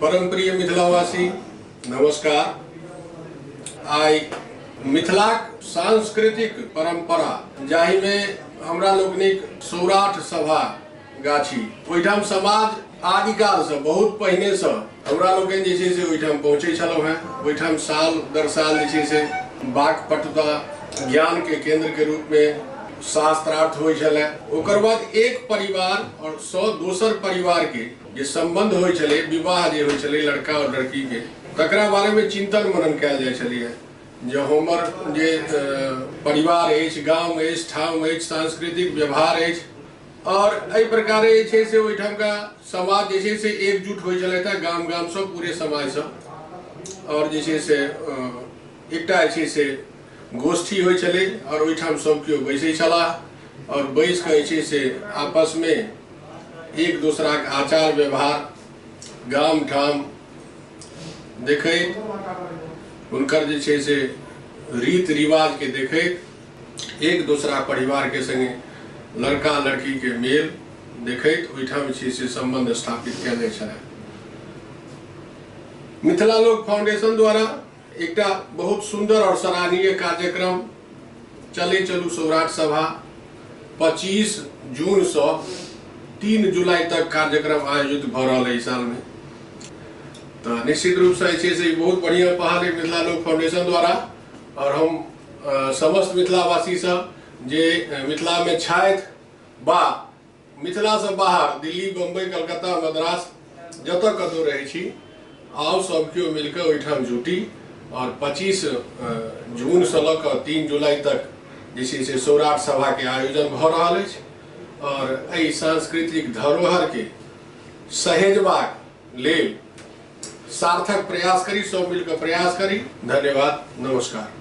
परम प्रिय मिथिलावासी नमस्कार। आइ मिथिलाक सांस्कृतिक परंपरा जाहिमे हमरा लोकनिक सौराठ सभा गाछी ओहिठाम समाज आदिकालसँ बहुत पहिनेसँ हमरा लोकनि जे छै से ओहिठाम पहुँचै छलहुँ हेँ। ओहिठाम साल दर साल जे छै से वाकपटुता ज्ञान के केंद्र के रूप में शास्त्रार्थ होइ छलै। ओकर बाद एक परिवार और सौ दोसर परिवार के जे संबंध होइ छलै, विवाह जे होइ छलै लड़का और लड़की के, तकरा बारे में चिंतन मनन कयल जाइ छलै जे हमर जे परिवार अछि, गाम अछि, ठाम अछि, सांस्कृतिक व्यवहार अछि और एहि प्रकारे जे छै से ओहिठामका समाज जे छै से एकजुट होइ छलै तऽ गाम गामसँ पूरे समाजसँ और जे छै से एकटा जे छै से गोष्ठी होइ छलै और ओहिठाम सब केओ बैसै छलाह और बैस कऽ जे छै से आपसमे एक दोसराक आचार व्यवहार गाम ठाम देखैत हुनकर जे छै से रीत रिवाज के देखैत एक दोसरा परिवार के संगे लड़का लड़की के मेल देखैत ओहिठाम जे छै से संबंध स्थापित कयल जाइ छलै। मिथिला लोक फाउंडेशन द्वारा एकटा बहुत सुंदर और सराहनीय कार्यक्रम चले चलू सौराठ सभा 25 जून से 3 जुलाई तक कार्यक्रम आयोजित भऽ रहल है साल में। तो निश्चित रूप से जे छै से बहुत बढ़िया पहल है मिथिला लोक फाउंडेशन द्वारा और हम समस्त मिथिलावासी सब जे मिथिला में छथि बा मिथिला से बाहर दिल्ली, बम्बई, कलकत्ता, मद्रास जतऽ कतहु रहै छी, आउ सब केओ मिलकर ओहिठाम जुटी और 25 जून से लऽ कऽ 3 जुलाई तक जे छै से सौराठ सभा के आयोजन भऽ रहल अछि और एहि सांस्कृतिक धरोहर के सहेजबाक लेल सार्थक प्रयास करी, सब मिलकर प्रयास करी। धन्यवाद, नमस्कार।